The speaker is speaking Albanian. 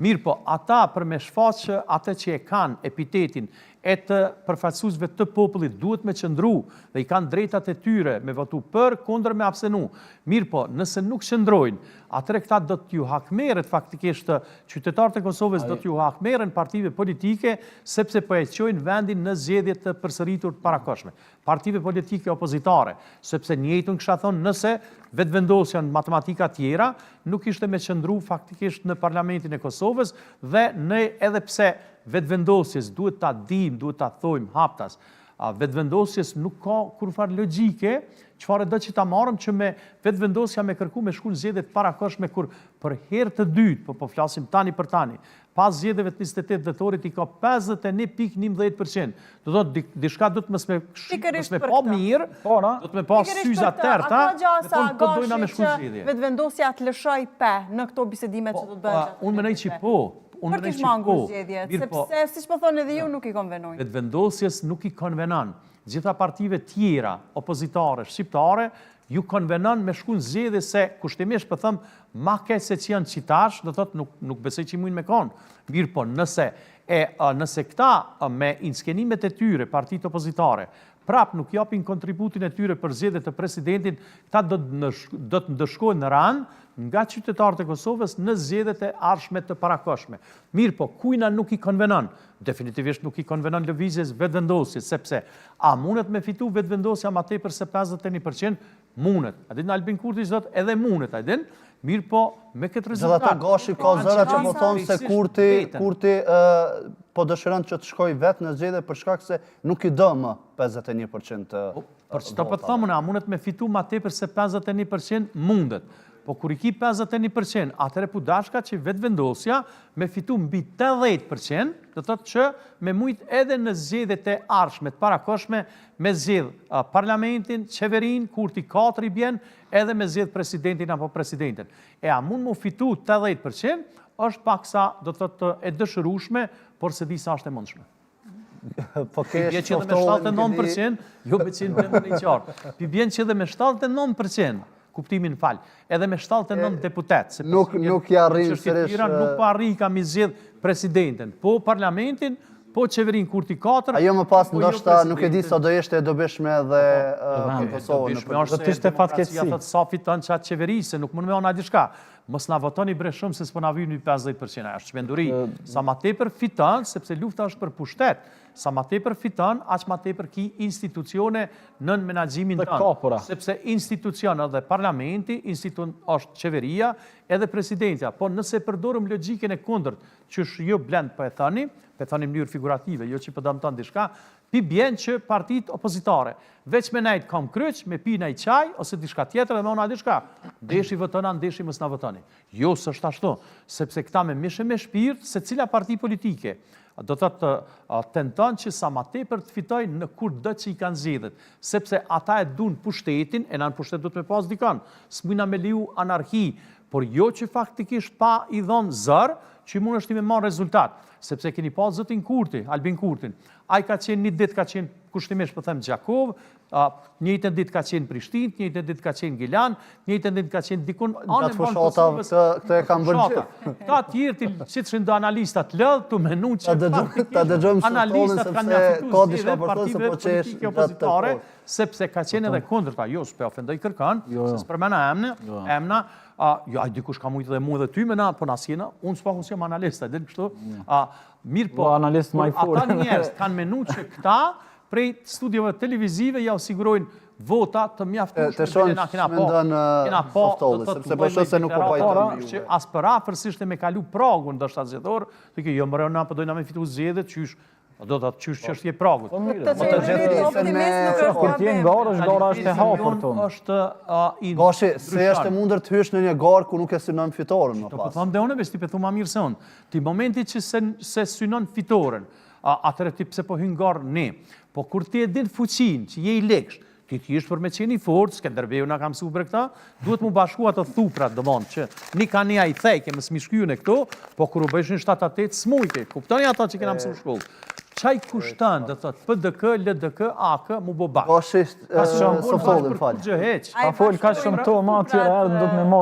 Mirëpo, ata për me shfaqë atë që e kanë epitetin e të përfaqësuesve të popullit duhet me qëndru dhe i kanë drejtat e tyre me votu për, kundër me abstenu. Mirëpo, nëse nuk qëndrojnë, atëherë këta do t'ju hakmerret faktikisht qytetarët e Kosovës do t'ju hakmerren partive politike sepse po e çojnë vendin në zgjedhje të përsëritur të parakohshme. Partive politike opozitare, sepse njëjtën kisha thonë nëse Vetëvendosja në matematika tjera nuk ishte me qëndru faktikisht në Parlamentin e Kosovës dhe ne edhe pse Vetëvendosjes duhet ta dimë, duhet ta thojmë haptas, Vetëvendosjes nuk ka kurrfarë logjike, çfarëdo që ta marrëm që me Vetëvendosja me kërku me shku në zgjedhje të parakohshme kur për herë të dytë, po po flasim tani për tani, pas zgjedhjeve të 28 dhjetorit i ka 51.11%. Do të thotë diçka do të mos me mos me pa mirë, po, do të me pa syza të errta, me thonë po dojna me shku zgjedhje. Vetëvendosja të lëshoj pe në këto bisedime që do të bëhen. Po, unë mendoj që po, unë mendoj që po. Zgjedhjet, po. sepse siç po thonë edhe ju nuk i konvenojnë. Vetëvendosjes nuk i konvenon. Gjitha partive tjera opozitare shqiptare ju konvenon me shku në zgjedhje se kushtimisht po them ma keq se që janë qitash, do thotë nuk nuk besoj që mujnë me kon. Mirëpo, nëse e nëse këta me inskenimet e tyre, partitë opozitare, prap nuk japin kontributin e tyre për zgjedhje të presidentit, këta do të do të ndëshkohen rand nga qytetarët e Kosovës në zgjedhjet e ardhshme të parakohshme. Mirëpo, kujna nuk i konvenon? Definitivisht nuk i konvenon lëvizjes Vetëvendosje, sepse a mundet me fitu Vetëvendosja ma tepër se 51%? Mundet. A din Albin Kurti që thotë edhe mundet, a din? Mirëpo, me këtë rezultat... Gjithatë Gashi ka zëra që po thonë se Kurti, Kurti po dëshiron që të shkojë vetë në zgjedhje për shkak se nuk i do më 51% të po, Për qëto po të thom, a mundet me fitu ma tepër se 51%? Mundet. Po kur i ki 51%, atëherë po dashka që Vetëvendosja me fitu mbi 80%, do thotë që me mujt edhe në zgjedhjet e ardhshme të parakohshme me zgjedh parlamentin, qeverinë, Kurti 4 i bjen, edhe me zgjedh presidentin apo presidenten. E a mund mu fitu 80%, është paksa, do të thotë, e dëshirueshme, por s'e di sa është e mundshme. Po ke bjen që edhe me 79%, jo me qenë vendin e qartë. Pi bjen që edhe me 79%, kuptimin fal, edhe me 79 deputet, se nuk nuk ja arrin sërish. Nuk po arrin ka mi zgjedh presidentin, po parlamentin, po qeverinë Kurti 4. Ajo më pas po jo ndoshta nuk e di sa do ishte e dobishme edhe po, për Kosovën. Do të ishte fatkeqësi. Thotë sa fiton qat qeveri se nuk mund me ona diçka. Mos na votoni bre shumë se s'po na vyjnë 50%, ajo është çmenduri. Sa ma tepër fiton, sepse lufta është për pushtet. Sa ma tepër fiton, aq ma tepër ki institucione nën menaxhimin tënd. Sepse institucion edhe parlamenti, institu është qeveria, edhe presidentja. Po nëse përdorim logjikën e kundërt, qysh ju Blend po e thoni, po e thoni në mënyrë figurative, jo që po dëmton diçka, pi bjen që partitë opozitare, veç me nejt kam kryq, me pi naj çaj, ose diçka tjetër dhe me ona diçka. Deshi votona, deshi mos na votoni. Jo, s'është ashtu, sepse këta me mish e me shpirt, secila parti politike, do të të tenton që sa ma tepër të fitoj në kurdo që i kanë zgjedhjet, sepse ata e dun pushtetin, e na në pushtet duhet me pas dikon, s'mujna me leju anarki, por jo që faktikisht pa i dhonë zor, që mund është i me marrë rezultat, sepse keni pa zotin Kurti, Albin Kurtin, ai ka qenë një ditë ka qenë kushtimisht po them Gjakovë, njëjtën ditë ka qenë Prishtinë, njëjtën ditë ka qenë Gilan, njëjtën ditë ka qenë dikun anë e mbanë Kosovës. Këtë e kanë bërë gjithë. Këta tjerë të qitshin do analista të lëdhë, të menu që faktikisht analistat kanë ja fitu zgjedhjet partive politike opozitare, sepse ka qenë edhe kundërta, jo, s'pe ofendoj kërkan, jo, jo. se s'përmena emna, jo. emna, a, jo, ai dikush ka mujtë dhe mu edhe ty me na, po na s'jena, unë s'paku s'jam analist, a din kështu, a, mirë po, analist ma i ata njerëz kanë menu që këta, prej studiove televizive ja u sigurojnë vota të mjaftueshme të shohim na kena po kena po do të sepse po shoh se nuk po pajton që as përafërsisht me kalu pragun ndoshta zgjedhor, të kjo jo më na po dojna me fitu zgjedhjet qysh Po do të thotë qysh çështje e pragut. Po mirë, po të gjithë optimist nuk është Kur ti në garë, është gara është e hapur tonë. Është i Gashi, si është e mundur të hysh në një garë ku nuk e synon fitoren më pas? Po them dhe unë, veç ti pe thu ma mirë se unë. Ti momenti që se se synon fitoren, atëherë ti pse po hyn garë ne? Po kur ti e din fuqinë që je i leksh, Ti thjesht për me qenë i fortë, Skënderbeu na ka mësu për këta, duhet mu bashku ato thuprat, domthon që një ka një ai thejke, mos mi shkyu në këto, po kur u bëjshin 7-8 s'mujke. Kuptoni ato që kena mësu në shkollë. Qaj kushton, do thotë PDK, LDK, AK, mu bo bashkë. Po shi, Softolin, fal. Ka fol kaq shumë to, ma tjera erdhën do të me marrë.